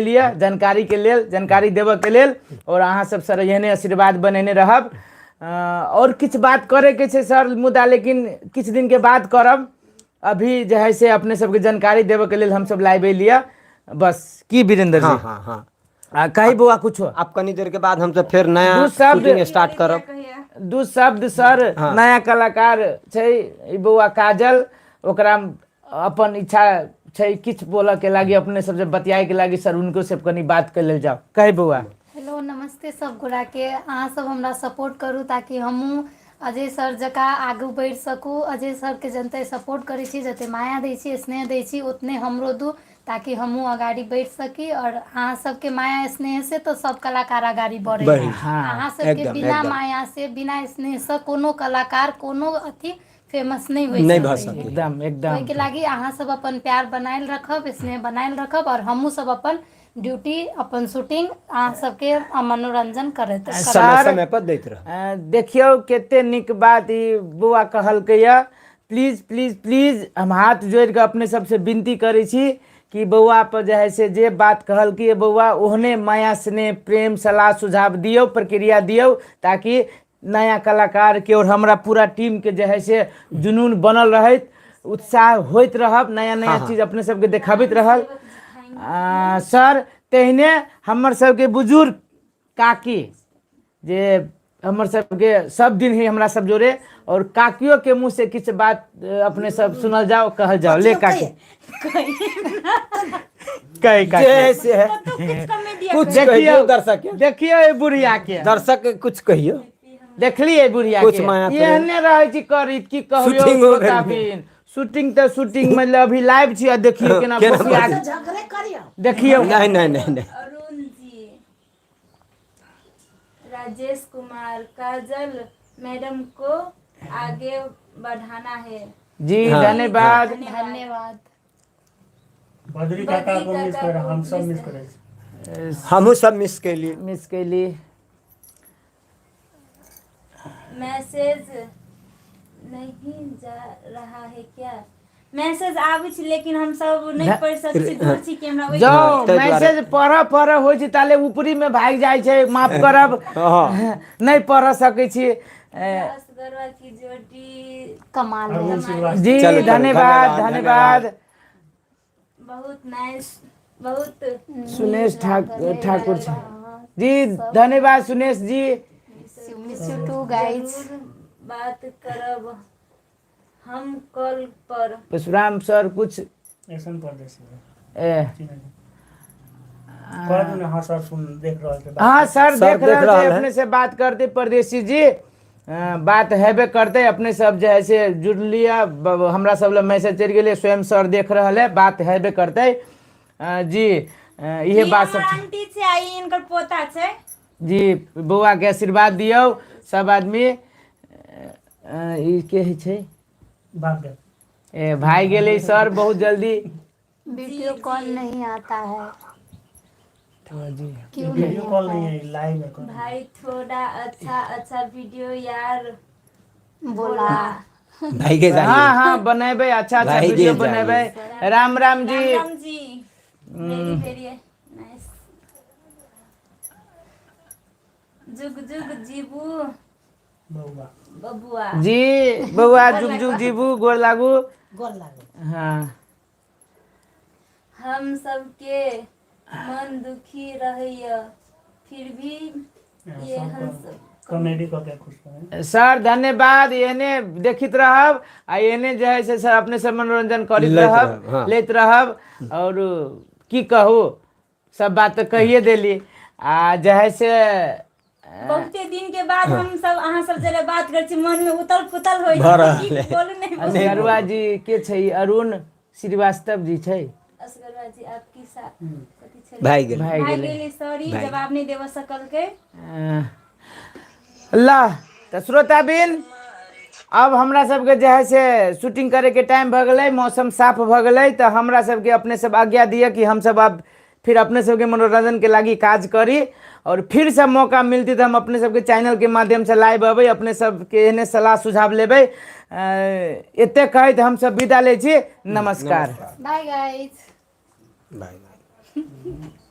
लिए जानकारी के लेल, जानकारी देबऽ के लेल, और अहाँ सब सर एहने आशीर्वाद बनेने रहब। और किछु बात करे के छै सर, मुदा लेकिन किछु दिन के बाद करब। अभी जे है से अपने सबके जानकारी देबऽ के लेल हमसब लाइव एलियै बस। की वीरेंद्र जी? हाँ हाँ हाँ आ, कही बौआ कुछो। अब कनी देर के बाद हम सब फेर नया दू शब्द- शूटिंग स्टार्ट करब। दू शब्द सर। हाँ। नया कलाकार छै ई बौआ काजल, ओकरा अपन इच्छा छै किछु बोलऽ के लागी, अपने सबसे बतियाए के लागी। सर उनको से कनी बात कर लेल जाओ। कही बौआ। हेलो, नमस्ते सब गोरा के। अहाँ सब हमरा सपोर्ट करू ताकि हमहूँ अजय सर जकाँ आगू बढ़ि सकू। अजय सरके जते सपोर्ट करै छी, जते माया दै छी, स्नेह दै छी, उतने हमरो दू ताकि हमहूँ अगाडि बढ़ि सकी। आओर अहाँ सबके माया स्नेह से तऽ सब कलाकार अगाडि बढ़ै। बढ़ै। अहाँ सबके एकदम, बिना एकदम। माया से, बिना स्नेह से कोनो कलाकार कोनो अथी फेमस नहि होइ नहि भऽ सकै। सकै। एकदम एकदम। ओहिके लागि अहाँ सब अपन प्यार बनायल रखब, स्नेह बनायल रखब, आओर हमहूँ सब अपन ड्यूटी, अपन शूटिंग अहाँ सबके मनोरंजन करैत समय सर, समय पर दैत रह। देखियौ कते नीक बात ई बौआ कहलकैया। प्लीज प्लीज प्लीज, हम हाथ जोड़ि कऽ अपने सबसे विनती करै छी कि बौआ पर जे है से जे बात कहलकै बौआ, ओहने माया स्नेह प्रेम सलाह सुझाव दियौ, प्रक्रिया दियौ, ताकि नया कलाकार के और हमरा पूरा टीम के जे है से जुनून बनल रहैत, उत्साह होइत रहब, नया नया चीज अपने सबके देखाबैत रहल। सर तेहने हमर सबके बुजुर्ग काकी जे हमर सबके सब दिन ही हमरा सब जोड़े, और काकियो के मुंह से किछु बात अपने सब सुनल जाओ, कहल जाओ। ले काकी, कही काकी। जे से है कुछ देखियौ। कहियौ दर्शक के। देखियौ ए बुढ़िया के। दर्शक के कुछ कहियौ। देखलियै बुढ़िया कुछ के? माया प्रेम। एहने रहै छी करीत की कहू। शूटिंग हो गेल। श्रोताबीन, शूटिंग तऽ शूटिंग, मतलब अभी लाइव छी आ देखियौ केना केना बसिया। झगड़े करियौ। देखियौ। नहीं नहीं नहीं नहीं। अरुण जी, राजेश कुमार, काजल मैडम को आगे बढ़ाना है। जी। हाँ। धन्यवाद। धन्यवाद। बद्री काका को मिस कर, हम सब मिस करै छी। हमहूँ सब मिस कैली। मिस कैली। मैसेज नहीं जा रहा है क्या? मैसेज आबै छै लेकिन हम सब नहीं पढ़ सकै छी, दूर छी कैमरा ओहि जौ ताहि दुआरे। मैसेज पढ़ पढ़ होइ छै ताले ऊपरी में भागि जाइ छै, माफ करब। नहि पढ़ सकै छी। असगरवा की जोड़ी कमाल है। अरुण श्रीवास्तव। जी। चलू, चलू, धन्यवाद। धन्यवाद। धन्यवाद। बहुत नाइस, बहुत। सुनेश ठाकुर छै जी, धन्यवाद Sunesh ji. Miss you too guys. जरूर बात करब हम कॉल पर। परशुराम सर कुछ ऐसन परदेसी ए, कह दू ना। हाँ सर, सुन देख रहल छै। हाँ सर, सर देख रहल छै। रहल है। अपने से बात करते परदेसी जी, बात हेबे करते। अपने सब जे है से जुड़ लिया, हमरा सब लग मैसेज चलि गेलै, स्वयं सर देख रहल है, बात हेबे करते। जी, इहे ई बात सब हमर छै। आंटी छै आ ई इनकर पोता छै। जी, बौआ के आशीर्वाद दियौ सब आदमी। ई के होइ छै? भाग गेल। ए, भागि गेलै सर बहुत जल्दी। वीडियो कॉल नहीं आता है क्यों? वीडियो नहीं कॉल आता नहीं है। है, लाइव है कॉल। भाई थोड़ा अच्छा अच्छा वीडियो यार बोला। भाई के हाँ जाइए। हाँ, बनेबै अच्छा अच्छा भागि वीडियो जाइए। बनेबै। राम राम जी। राम राम जी, वेरी वेरी नाइस, जुग जुग जीबू बउआ। बबुआ। जी बौआ, जुग जुग जीबू, गोर लागू। गोर लागू। हाँ। हम सबके मन दुखी रहैया फिर भी ये हम सब कॉमेडी कऽ के खुश रहे। सर धन्यवाद। एहने देखित रहब आ एहने जे है से सर अपने सब मनोरंजन करैत लैत रहब, रहब, हाँ। लैत रहब। और की कहू, सब बात तऽ कहिए देली आ जे है से बहुते दिन के बाद हम सब अहाँ सब जरे बात करै छी, मन में उतल पुतल होइ भऽ छै, रहल की है। बोलू नहीं बोलू। असगरुआ जी के छै? ई अरुण श्रीवास्तव जी छै। असगरवा जी आपकी सा कथी छलै? भागि गेल। भागि भागि गेलै। गेली, सॉरी, भागि जवाब नहीं देबऽ सकल के। ल तऽ श्रोताबिन, अब हमरा सबके जे है से शूटिंग करैके टाइम भऽ गेलै, मौसम साफ भऽ गेलै, तऽ हमरा सबके अपने सब आज्ञा दिअ कि हमसब आब फिर अपने सबके मनोरंजन के लागी काज करी, और फिर से मौका मिलती तऽ हम अपने सबके चैनल के माध्यम से लाइव अबै, अपने सबके एहने सलाह सुझाव लेबै। एते कहैत हमसब विदा लै छी। नमस्कार। Bye guys. Bye bye.